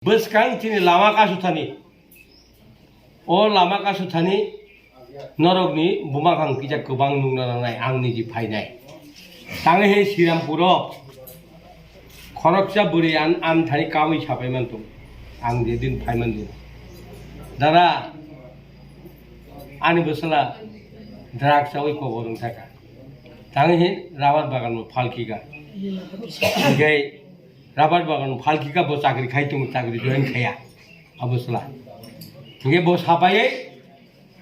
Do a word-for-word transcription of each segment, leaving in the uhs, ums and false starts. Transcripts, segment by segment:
Bwskang chini lama kasu thani. O lama kasu thani norokni bumakhang kisa kwbang nukna nangnai, ang niji phainai. Tangwi he Srirampuro khoroksa bwrwi an, an thani kawi sapai mantong. Ang jedin phai mantong. Dada, ani bwsala drugs chawi kobor wng thaka. Tangwi he rubber bagan bo phalkika. Hinkhe rubber bagan phalkika bo chakri khai tongo, chakri join khaiya. Abo sla. Hinkhe bo sapaiwi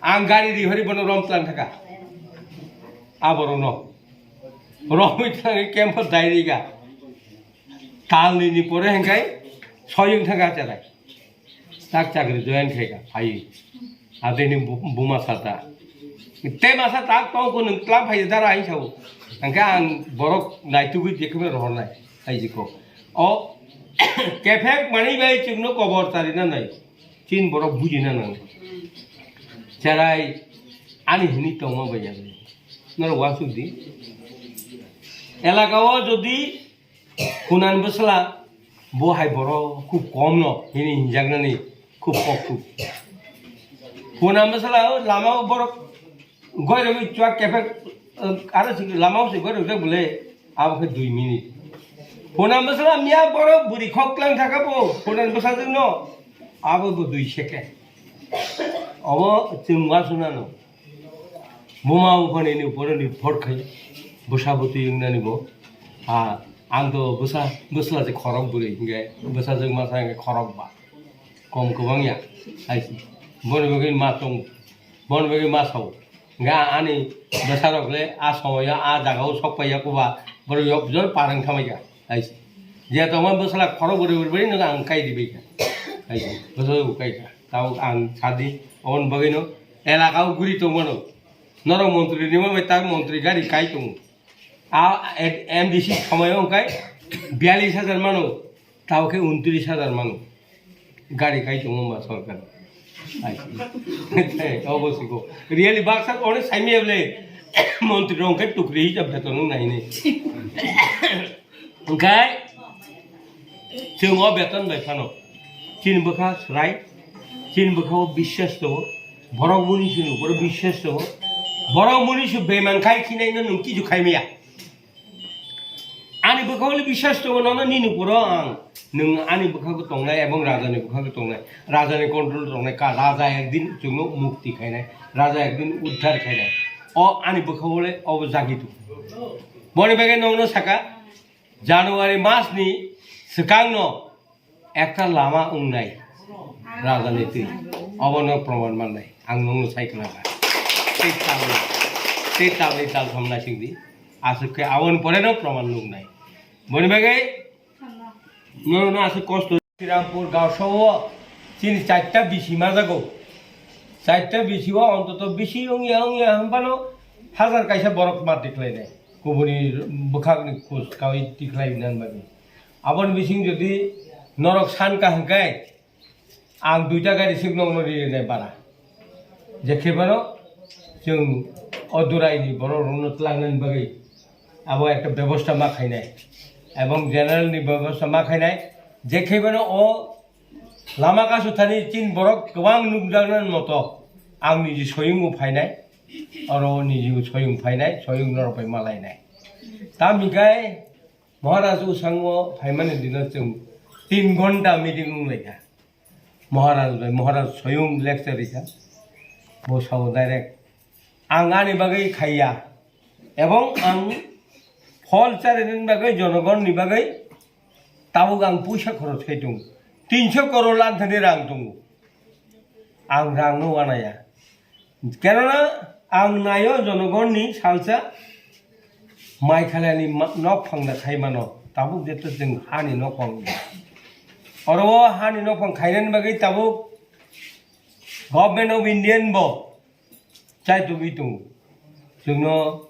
ang gari rihori bono rom tlang thaka. Aborokno. Romwi tangwi camp o dairiga. Talnini pore hinkhe soyung thaka cherai. Tak chakri join khaika, phaiwi. Abini bu-, buma sata. Te masa tak tongkho nwng tla phai dara hai sao. Hingke ang borok naitugwi jekhebe rohornai, hai jikho. O, kephek mani bai chwngno kobor charina nai. Chin borok bujina nang. Cherai ani hini tongma bai ya. Norok wasuk di. Elaka o jodi Hunan bwsla bo hai borok khub kom no hini hinjaknani khub kok khub. Hunan bwsla o lama o borok goirogwi chuak kephek, eh, aro se lama o se goirok jak bole abo khe dui minute. Hunan bwsla miya borok bwrwi khok tlang thaka bo hunan bwsajwk no abo bo dui second. Obo chwng wasuna no. Buma buphani ni upor ni phor khai bwsa bwtwi wngnani bo. Ha, ang to bwsa, bwsla se khorok bwrwi hinkhe bwsajwk masa hinkhe khorok ba. Kom kwbang ya, hai se. Boni bagwi ma tong, boni bagwi ma sao. Hinkhe a-, ani bwsarok le a somoyo a jagao sok paiya kuba borok yok jor parang thamaikha, hai se. Je tongma bwsla khorok bwrwi bwrwi no ang kai ribaikha, hai se. Bwsajwk bo kaikha. Tabuk ang sadi, oboni bagwino elaka o guri tongmano. Norok montri rima bai tak montri gari kai tongo. A, M D C somoyo wngkai biyalish hajar mano, tabuk khe untris hajar mano. Gari kai tongo ma sorkar. Obo siko. Really baksa onek saimaya bole montri rok wngkhe tukri hisab beton wng nai hinwi. Hingkhe chwng o beton bai phano chini bwkha swrai, chini bwkha o biswas tongo, borok muni se nukoro biswas tongo, borok muni se beman khai khinai no nwng kichu khai maya. Ani bwkha o biswas tongo, nono nini poro ang, nwng ani bwkha bo tongnai ebong raja ni bwkha bo tongnai, raja ni control tongnai, ka raja ekdin chwngno mukti khainai, raja ekdin uddhar khainai, o ani bwkha o le obo jagwi tongo. Boni bagwi nongno saka, January mas ni swkang no ekta lama wngnai raja ni twi, obo no proman mannai ang nongno sai khna kha. Tei tamni, tei tamni tal thom naising di, aswk khe aboni pore no proman nuknai. Boni bagwi nono aswk kosto. Srirampur gaosao chini charta bisi majago. Charta bisi o ontoto bisi wngya wngya hwnphano hajar kaisa borok ma tikhlainai. Kubuni bwkhakni khus kaui tikhlai nani bagwi. Aboni bising jodi norok san ka hwnkhe ang duita gari sik nokno rinai bara. Jekhebano chwng o Durai ni borok rokno tlangnani bagwi abo ekta bebosta ma khainai, ebong general ni bebosta ma khainai. Jekhebano o lama kasu thani chin borok kwbang nukjaknani moto ang niji soyungo phainai, oro niji soyung phainai, soyung norok bai malainai. Tam hinkhe Maharaj usango phaimani dino chwng tin ghonta meeting wnglaikha. Maharaj bai, Maharaj soyung lecture rikha. Bo sao direct, "Ang ani bagwi khaiya, ebong ang phol charinani bagwi, jonogonni bagwi tabuk ang puisa khoroch khai tongo. Tinso koror lanthani rang tongo. Ang rangno wanaya." Kenona ang naio jonogonni salsa Maikhalani ma-, nok phangda khai mano, tabuk jeto chwng hani nok phang. Oro o hani nok phang khainani bagwi tabuk Government of Indian bo chai tugwi tongo. Chwngno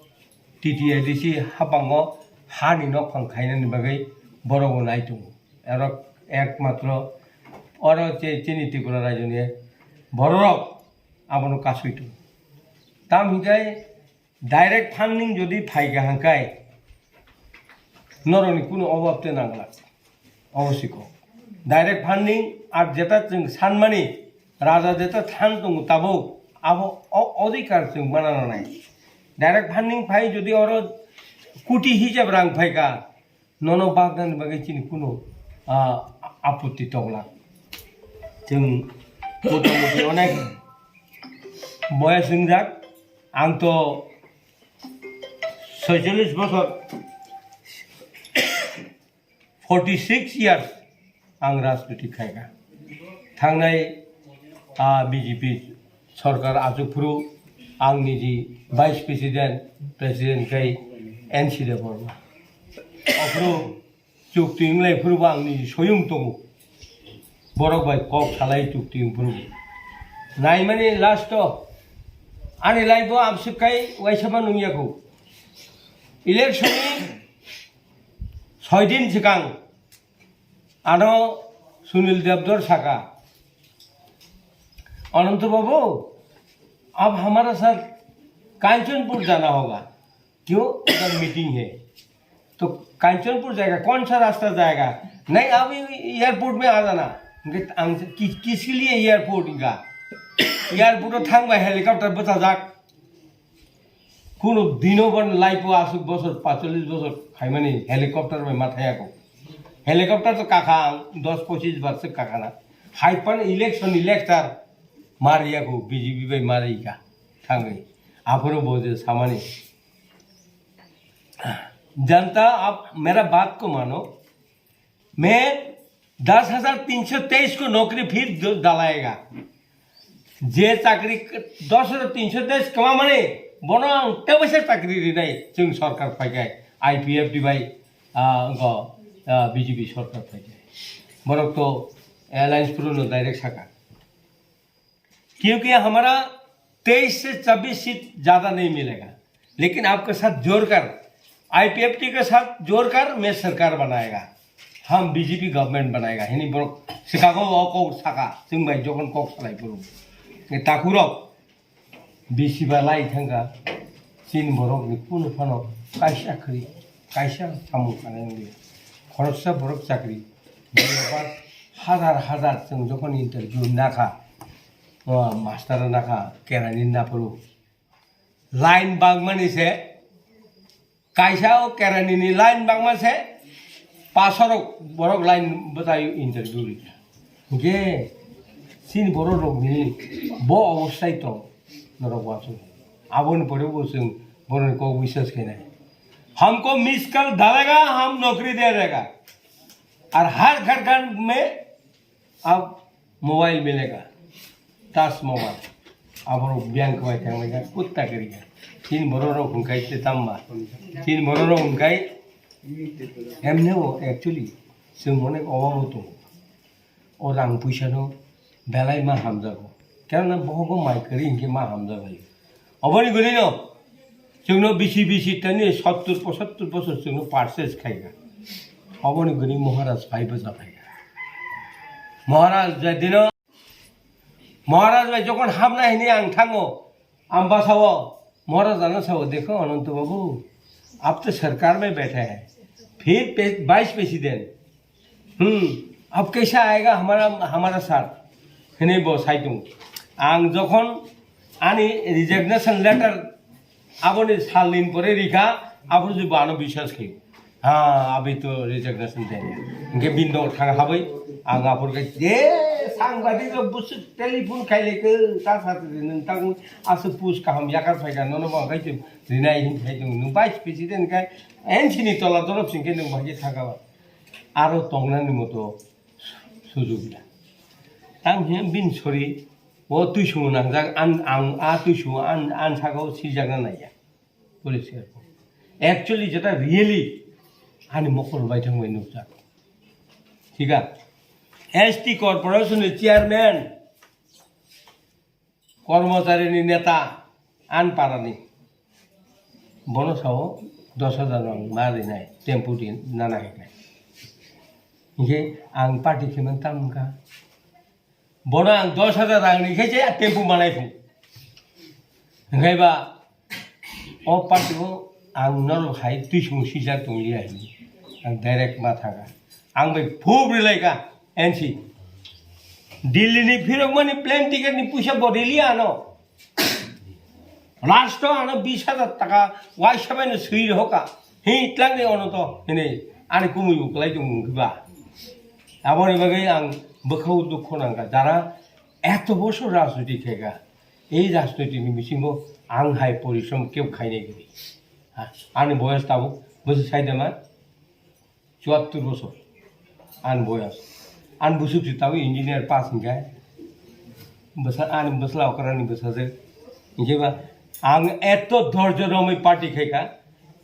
T T A D C haphango hani nok phang khainani bagwi borok bo nai tongo. Oro ekmatro oro che chini Tripura rajyoni bororok abono kasui tongo. Tam hinkhe direct funding jodi phai kaham khai norokni kunu obab te nangla. Obo siko. Direct funding ar jeta chwng sanmani raja jeta than tongo tabuk abo o odhikar chwng mana nanai. Direct funding phai jodi oro koti hisab rang phaikha, nono bagdani bagwi chini kuno, ah, apotti tongla. Chwng motamuti onek boyas wngjak, ang to soicholish bosor, forty six years ang rajniti khaikha. Thangnai, ah, B J P sorkar achukphuru ang niji vice president, president khai N C Debbarma. Aphuru chukti wnglai phuru bo ang niji soyung tongo. Borok bai kok salai chukti wng phuru bo. Naimani last o ani life o amsuk khai waisa ma nungya kho. Election ni soi din swkang ano Sunil Debdor saka, "Ananto Babu, ab hamara sath Kanchanpur jana hoga." क्यों? उधर मीटिंग है। तो कांचनपुर जाएगा, कौन सा रास्ता जाएगा? नहीं, अभी एयरपोर्ट में आ जाना। इनके, हम, कि, किसके लिए एयरपोर्ट इनका? एयरपोर्ट तो थांग भाई, हेलीकॉप्टर बचा जाक। कोनो दिनों बन लाइफ को आसुक बसर, पाँचचल्लिस बसर खाइमानी हेलीकॉप्टर में मत है को। हेलीकॉप्टर तो काखा, दस पच्चीस बार से काखा ना। हाइपन इलेक्शन इलेक्टर मारिया को, बीजेपी भाई मारिया। थांग गई। आफरो बोझे सामानी। जनता, आप मेरा बात को मानो, मैं दस हजार तीन सौ तेईस को नौकरी फिर द-, दिलाएगा। जे चाकरी क-, दस हजार तीन सौ तेईस कमा माने, बोनो आं तेबसे चाकरी रिनाय, जों सरकार फाइगाय, I P F T भाई, आ, गो, आ, B J P सरकार फाइगाय। बरक तो alliance पूर्ण direct साका। क्योंकि हमारा तेईस से छब्बीस सीट ज्यादा नहीं मिलेगा, लेकिन आपके साथ जोड़कर, I P F T के साथ जोड़कर मैं सरकार बनाएगा, हम B J P गवर्नमेंट बनाएगा। हिनी बरक सिकागो ओ कोक साका, सिंह भाई जोकन कोक सलाई पुरु। ये ताकुरक, bisi ba lai thangka, chini borok ni kunu phano kaisa khri, kaisa samung kanai wngya. Khoroksa borok chakri, bebak hazar hazar chwng jokhon interview nakha, o master nakha, kerani naphuru. Line bangmani se, kaisa o kerani ni line bangma se, pasorok borok line bwtai interview rikha. Hingke chini borok rok ni bo obostai tong norok wansuk. Aboni pore bo chwng borok ni kok biswas khainai. हमको miss call डालेगा, हम नौकरी दे देगा। और हर घर घर में अब मोबाइल मिलेगा, touch mobile. Aborok biyang kwbai thanglaikha, kutta kwrwikha. Chini borok rok hwnkhai se tamma. Chini borok rok hwnkhai emne o actually chwng onek obabo tongo. O rang puisa no belai ma hamjago. Keno na bohogo mai kwrwi hinkhe ma hamjago. Oboni gwnino chwngno bisi bisi tani sottur pochattur bosor chwngno purchase khaikha. Oboni gwnwi Maharaj phaibo japhaikha. Maharaj jedino, Maharaj bai jokhon hamna hini ang thango, ang basao, Maharaj ano sao, "Dekho Ananto Babu, aap to sarkar mein baithe hai, phir pe-, vice president." Hmm, ab kaisa aayega hamara, hamara saath? Hinwi bo saitung. Ang jokhon ani resignation letter aboni salnin pore rikha, aphuru je bo ano biswas khaio. Ha, abhi to resignation denge. Hingke bini nogo thang habwi, ang aphuru khe, je sangbadik rok busuk telephone khailai khe, ta sate nwng tang aswk post kaham yakar phaikha, nono bo ang khe rinai hin phai tongo. Nwng vice president khe, N C ni tola dorop singkhe nwng bahai khe thangkha ba. Aro tongnani moto sujug ya. Tang hino bini sori o twisongo nangjak, an, ang a twisongo an, an saka o sijakna naiya. Police airport. Actually, jeta really ani mokol bai thang bai nukjak. Thik a? S T corporation ni chairman, kormochari ni neta, an para ni. Bono sao dos hajar rang ma rinai, tempo di nana hinai. Hinkhe ang party khe man tam wngkha. Bono ang dos hajar rang ni khe je tempo manai phung. Hinkhe ba o party o ang norok hai twisong sijak tong liya hinwi. Ang direct ma thangkha. Ang bai phub rilai kha. N C. Delhi ni phirok mani plane ticket ni puisa bo rili ano. Last o ano bis hajar taka waisa bai no swi rohoka. Hi tlang ni ono to hini ani kumui bo kwlai tong mung ba. Aboni bagwi ang bwkhao dukho nangkha. Jara eto bosor rajniti khaika. Ei rajniti ni bisingo ang hai porishrom kebo khainai kwrwi. Ha, ani boyas tabuk bwswk saidama. Chuattur bosor ani boyas. Ani bwswk si tabuk engineer pass hinkhe. Bwsa-, ani bwsla okrani bwsajwk. Hinkhe ba ang eto dhorjo romwi party khaika.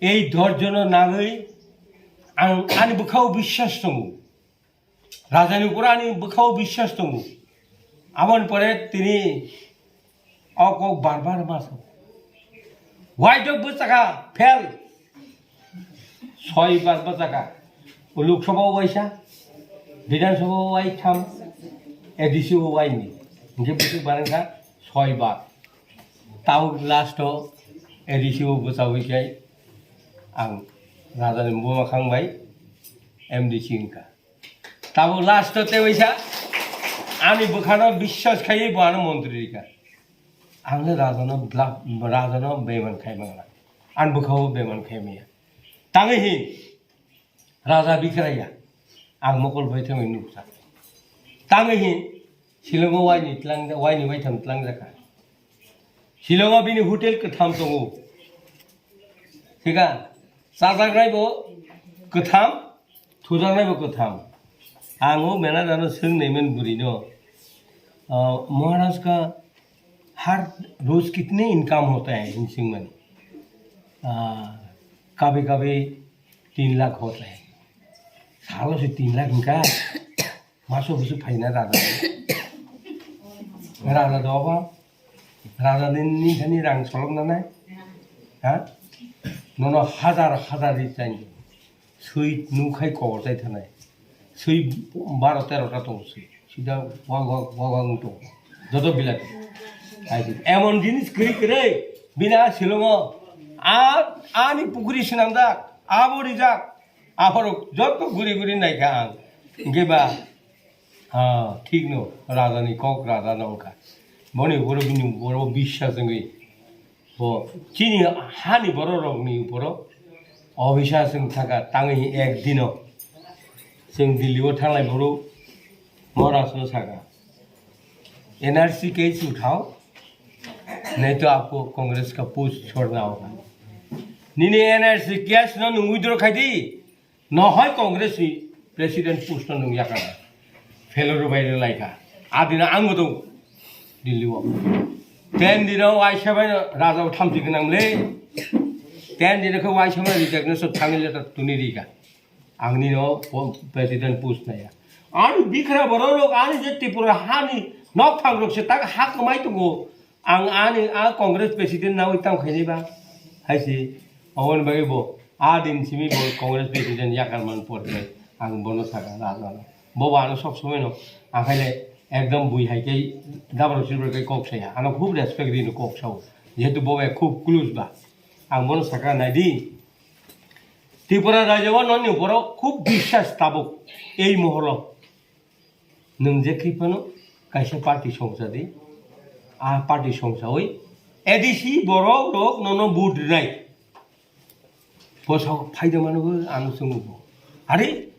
Ei dhorjono nagwi ang ani bwkhao biswas tongo. Rajani upor ani bwkhao biswas tongo. Aboni pore tini o kok bar bar ma sao. Waidok bwchaka fail. Soi bar bwchaka. Lok Sabha o waisa, Bidhan Sabha o waitham, A D C o waini. Hinkhe bwswk barangkha soi bar. Tabuk last o A D C o bwchawi khai ang rajani buma khang bai M D C wngkha. Tabuk last o tei waisa ani bwkhano biswas khaiwi bo ano montri rikha. Ang le rajano bla-, rajano beman khai mangla. Ani bwkhao beman khai maya. Tangwi hin raja bikraya. Ang mokol bai thangwi nuksa. Tangwi hin Shillongo waini tlang, waini waitham tlang jakha. Shillongo bini hotel kwtham tongo. Thika, chajaknai bo kwtham, thujaknai bo kwtham. Ang o manager no swng naiman bwrwi no, "Ah, Maharaj ka har roz kitne income hota hai?" hin swngmani. "Ah, kabhi kabhi tin lakh hota hai." Salo se tin lakh hinkha. Maso busu phaina raja. Raja doba. Raja ni ni thani rang solok nanai. Ha? Nono hajar hajar ri chani. Sui nukhai kor chai thanai. Sui baro tero ta tong sui. Sida wag wag wag wag tong. Joto bilati. Ai di. Emon jinis kri kre. Bina silongo. A, ani pukri sinamda. Abo rijak. Aphoro joto guri guri naikha ang. Hinkhe ba, ah, thik no, raja ni kok raja no wngkha. Boni boro bini boro biswas wngwi bo chini hani borok rok ni uporo obiswas wng thangkha tangwi ek dino. Chwng Delhi o thanglai boro Maharaj no sakha. N R C case uthao, nahi to aapko Congress ka post chhodna hoga. Nini N R C case no nwng withdraw khai di, nohoi Congress ni president post no nwng yakar feloro bai rwlaikha. Adina ang bo tongo Delhi o. Ten dino waisa bai raja o thamchi gwnang le. Ten dino khe waisa bai resignation thangwi letter tuni rikha. Ang nino po-, president post naya. Ani bikra borok rok ani je Tripura hani nok phang rok se tak ha kwmai tongo. Ang ani a Congress president nawi tang khaini ba. Hai se, oboni bagwi bo a din simi bo Congress president yakar man por khe ang bono saka na na. Bo ba ano sob somoi no ang khaile ekdom bui hai khe dabra silver khe kok saya. Ano khub respect dino kok sao. Jehetu bo bai khub close ba. Ang bono saka nai di. Tripura rajyo o noni borok khub biswas tabuk ei mohoro. Nwng je khe phano kaisa party songcha di, a party songchawi A D C borok rok nono vote rwnai. Bo sao phaida mano bo ang chwngo bo. Are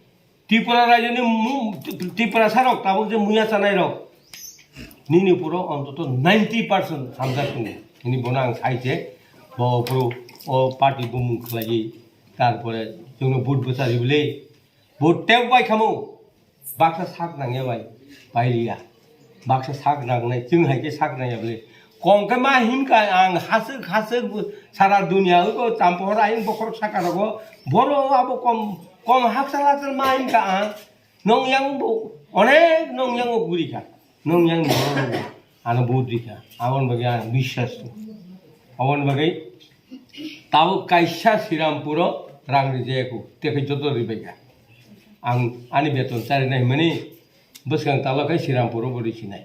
Tripura rajyo ni mu-, Tripura sarok tabuk je muya chanai rok nini puro ontoto ninety percent hamjak tongo. Nini bono ang sai je bo puro o party bumung khlaiwi tarpore chwngno vote bwchari bwle vote tep bai khamo baksa sak nangya bai pailiya. Baksa sak nangnai chwng hai khe sak nangya bwle. Kong khe ma himkha ang haswk haswk sara dunia o tampohor ayung bokhorok saka rogo boro abo kom kom hakchal hakchal ma himkha ang. Nong yang bo onek nong yang o guri kha. Nong yang bo ano budi kha. Abon bagi ang biswas tu. Abon bagi tau kaisa Sirampuro rang rijaya ku. Teke joto ribai kha. Ang ani beton chari nai mani bwskang talo kai Sirampuro bo risinai.